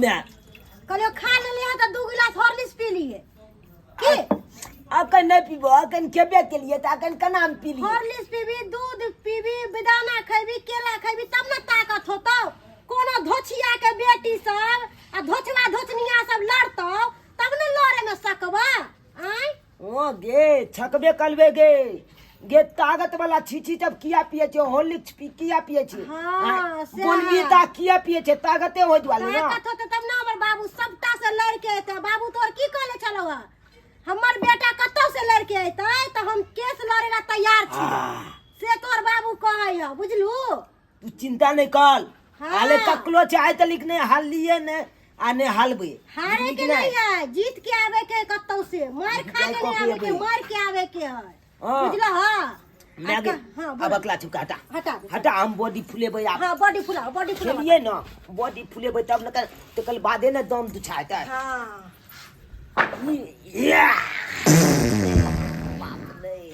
मैं कहलियो खा लेलियै तऽ दू गिलास हॉर्लिक्स पी लिए की अखन नहि पीबो अखन खेबे केलिए तऽ अखन केना हम पी लिए हॉर्लिक्स पीबी दूध पीबी बेदाना खैबी केला खैबी तब ने ताकत होतौ कोनो धोछिया के बेटी सब आ धोछवा धोछनिया सब लड़तौ तब ने लड़े में सकबा आय ओ गे छकबे कलबे गे गे ताकत वाला छीछी जब किया पिए छे हॉर्लिक्स पी किया पिए छे हाँ, सएह। बोनवीटा किया पिए छे ताकते होय दुआरे ना ताकत होतै तब ने हमर बाबू सबटा से लड़ के एतै बाबू तोहर की कहले छलौ हँ हमर बेटा कतौ से लड़ के एतै तऽ हम केस लड़े ला तैयार छी से तोहर बाबू कहै है बुझलू तू चिंता नहीं कर हाँ। हाले ककलो चाहे तो लिखने हाल लिए ने आ ने हालबे हारे के नहीं है जीत के आवे के कतौ से मार खा के नहीं आवे के मार के आवे के है हाँ। बुझल हाँ मैं गे हाँ अब अगला चुका हटा हटा दे। हटा हम बॉडी फुलेबै आप हाँ बॉडी फुलाओ बॉडी फुलाओ खेलिए ना बॉडी फुलेबै तब न तो कल बादे न दम दुछाता हाँ या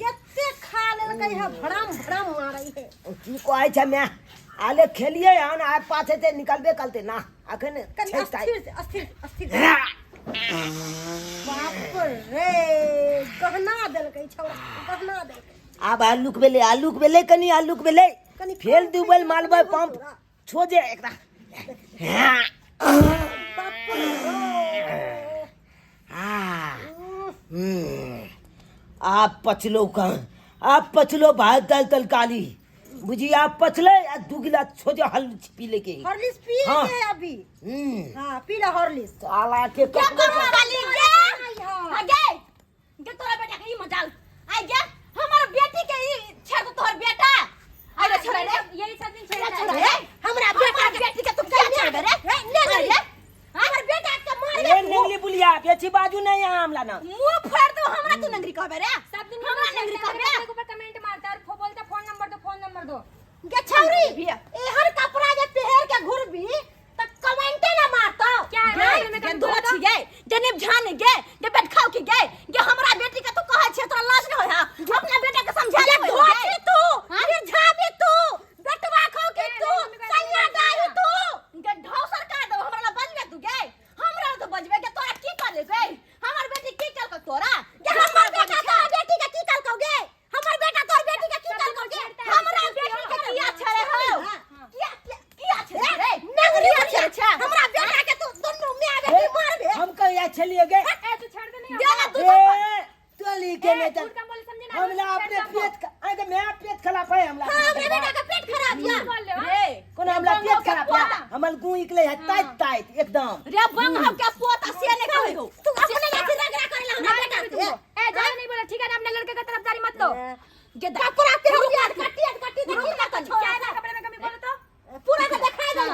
कते खा लेलकै है भड़म भड़म मारै है की कहै छै मैं आले खेलिए हन आ पाछे से निकलबे करते ना अखन कनि छै टाइम। अस्थिर से अस्थिर अस्थिर बाप रे गहना देलकै छौड़ा गहना देलकै आब आलूक भेलै आलूक भेलै कनि आलूक भेलै कनि फेल दुबल मालबै पंप छो जे एकरा बाप रे आब पचलो कहाँ आब पचलो भात दाल तरकारी बुझी आब पचले आ दू गिलास छोजे हल पी ले के हॉर्लिक्स पिए हाँ। के है अभी हम्म हाँ पी ले हॉर्लिक्स साला के क्या कपड़े करू वाली गे हां गे गे तोरा बेटा के ई मजाल आई गे हमर बेटी के ई छेड़ दो तोहर बेटा आई रे छोड़ा रे यही सब दिन छेड़ा छेड़ता रे है हमरा बेटा के बेटी के तू क्या छेड़ रे ले ले ले हमर बेटा के मार ए निंगली बुलिया बेची बाजू नहीं यहाँ हमला ना मुंह फाड़ दो हमरा तू नंगरी कहबे रे सब दिन हमरा नंगरी कहबे के ऊपर कमेंट मारता है और बोलता है, फोन नंबर दो फोन नंबर दो गे छौरी एहन कपड़ा जे पहिर के घुरबी त कमेंटे ना मारतो क्या है गे में गे कमेंट दो मारता? छी गे जने झान गे गे बैठ खाओ की गे गे हमरा बेटी के तू कहै छे तोरा लाज न होय हा अपना बेटा के समझा गे ले धोती तू फिर झाबी तू बेटवा खो के तू सैया डाही तू गे ढौ सरकार दो हमरा ला बजबे तू गे हमरा ला तो बजबे गे तोरा की कर ले गे हमर बेटी की कल तोरा गे हमर बेटा तोर बेटी के की कल गे हमर बेटा तोर बेटी के की कल गे हमरा बेटी के किया छड़े हो किया किया किया छड़े रे नंगरी किया छड़े छे हमरा बेटा के तू दुनू माय बेटी मारबे हम कहिया छलिए गे ए तू छेड़ दे नहीं दे ना तू ए तोली के ए, नहीं झूठ कम बोले समझे ना हमला अपने पेट आगे मैं पेट खराब है हमला हां हमरा बेटा के पेट खराब या बोल ले रे कोन हमला पेट खराब है हमल गु निकले है ताइत ताइत एकदम रे बंग हम के पोता से नहीं कहै हो तू अपने लाठी रगड़ा करेला हमरा बेटा से ए ज्यादा नहीं बोला ठीक है ना अपने लड़के का तरफदारी मत लो गे कपड़ा पे कटी कटी रुक ना कनी क्या है ना कपड़े में कमी बोलो तो पूरा के देखाई दो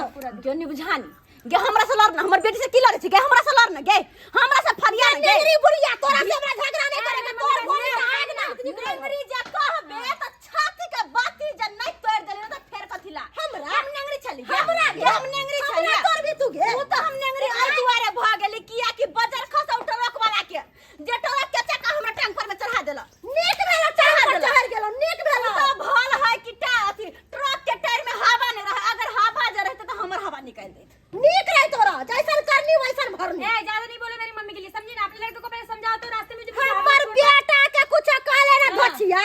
गे नहीं बुझानी गे हमरा से लड़ ना हमर बेटी से की लड़े छी गे हमरा से लड़ ना गे हमरा से फरिया ना गे नंगरी बुढ़िया तोरा से हमरा झगड़ा नहीं करे के तोर गोली में आग ना नंगरी जे कहबे त छाती के बाती जे नहीं तोड़ देली त फेर कथी ला हमरा? हम नंगरी छली गे। हमरा गे? हम नंगरी छली हमरा तोड़ भी तू गे? उ त हम नंगरी अइ दुआरे भ गेली किया कि बजर खसौ ट्रक वाला के जे ट्रक के चक्का हमरा टांग पर में चढ़ा देलक नीक भेलो चढ़ा पर चढ़ गेलो नीक भेलो तो भल है कि टा अथी ट्रक के टायर में हवा नहीं रहे अगर हवा जे रहते तो हमर हवा निकाल देत नीक रहे तोरा जैसन करनी वैसन भरनी ए ज्यादा नहीं बोले मेरी मम्मी के लिए समझी ना अपने लड़के को पहले समझाओ तो रास्ते में जो हमर बेटा के कुछ कहले ना धोछिया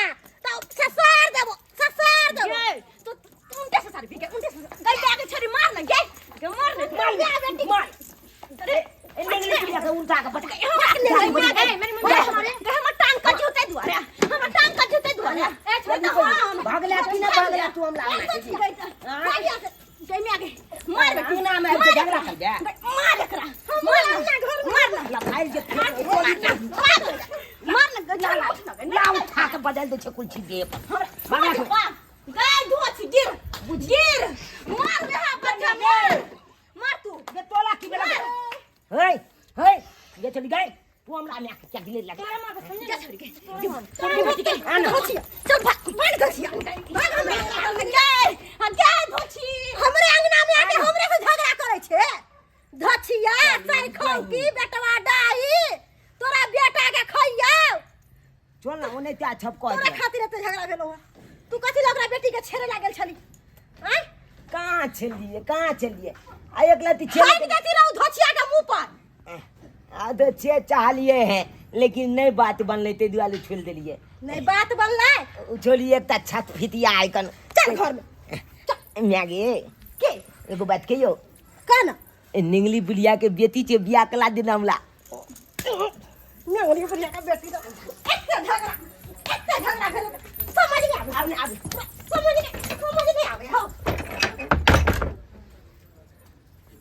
तो ससार देबो ससार देबो गे तू उनटे से सारी के उनटे से गई के आगे छड़ी मार ना गे गे मार ना मार मार बेटी मार अरे ए नंगली बुलिया के उल्टा के पटक ए मेरी मम्मी हमर टांग का जूते दुआरे हमर टांग का जूते दुआरे ए छोड़ दो भागला की ना भागला तू हमला गई में आगे मार बेटी अंगना में आबि के झगड़ा कर दे मार एकरा मार ना मार ना ला फाइल जे मार ना मार ना ला उठा के बदल दे छै कुल छी दे पर भागला तू। गाय धो छी गिर गिर मार रे हा बच्चा मार मार तू गे तोला की बेला हे हे गे चली गई तू हमरा में क्या गिले लगे जा छोड़ के तोरा बेटी के धोछी चल भाग भाग धोछी भाग हमरा गाय गाय धोछी हमरे अंगना में आके हमरे से झगड़ा करे छे धछिया सैखौ की बेटवा डाही तोरा बेटा के खइयौ चल ना ओने त्या छप कह तोरा खातिर एते झगड़ा भेलो हँ तू कथी लग बेटी के छेड़े लागल छली आँय कहाँ कहाँ छलिए, कहाँ छलिए? आ एक लत्ती छेले। फेंक देती रहू धोछिया के मुंह पर। आ तो छे चाहलिए हैं, लेकिन नहीं बात बनलै, ताहि दुआरे छोड़ि देलिए। नहीं बात बनलै। छोड़िए, एकटा छत फितिया आइकन। चल घर में। माय गे। के? एगो बात कहियो? कह ना। ए निंगली बुढ़िया के बेटी छै, बियाह कला देना हमरा। निंगली बुढ़िया के बेटी। एक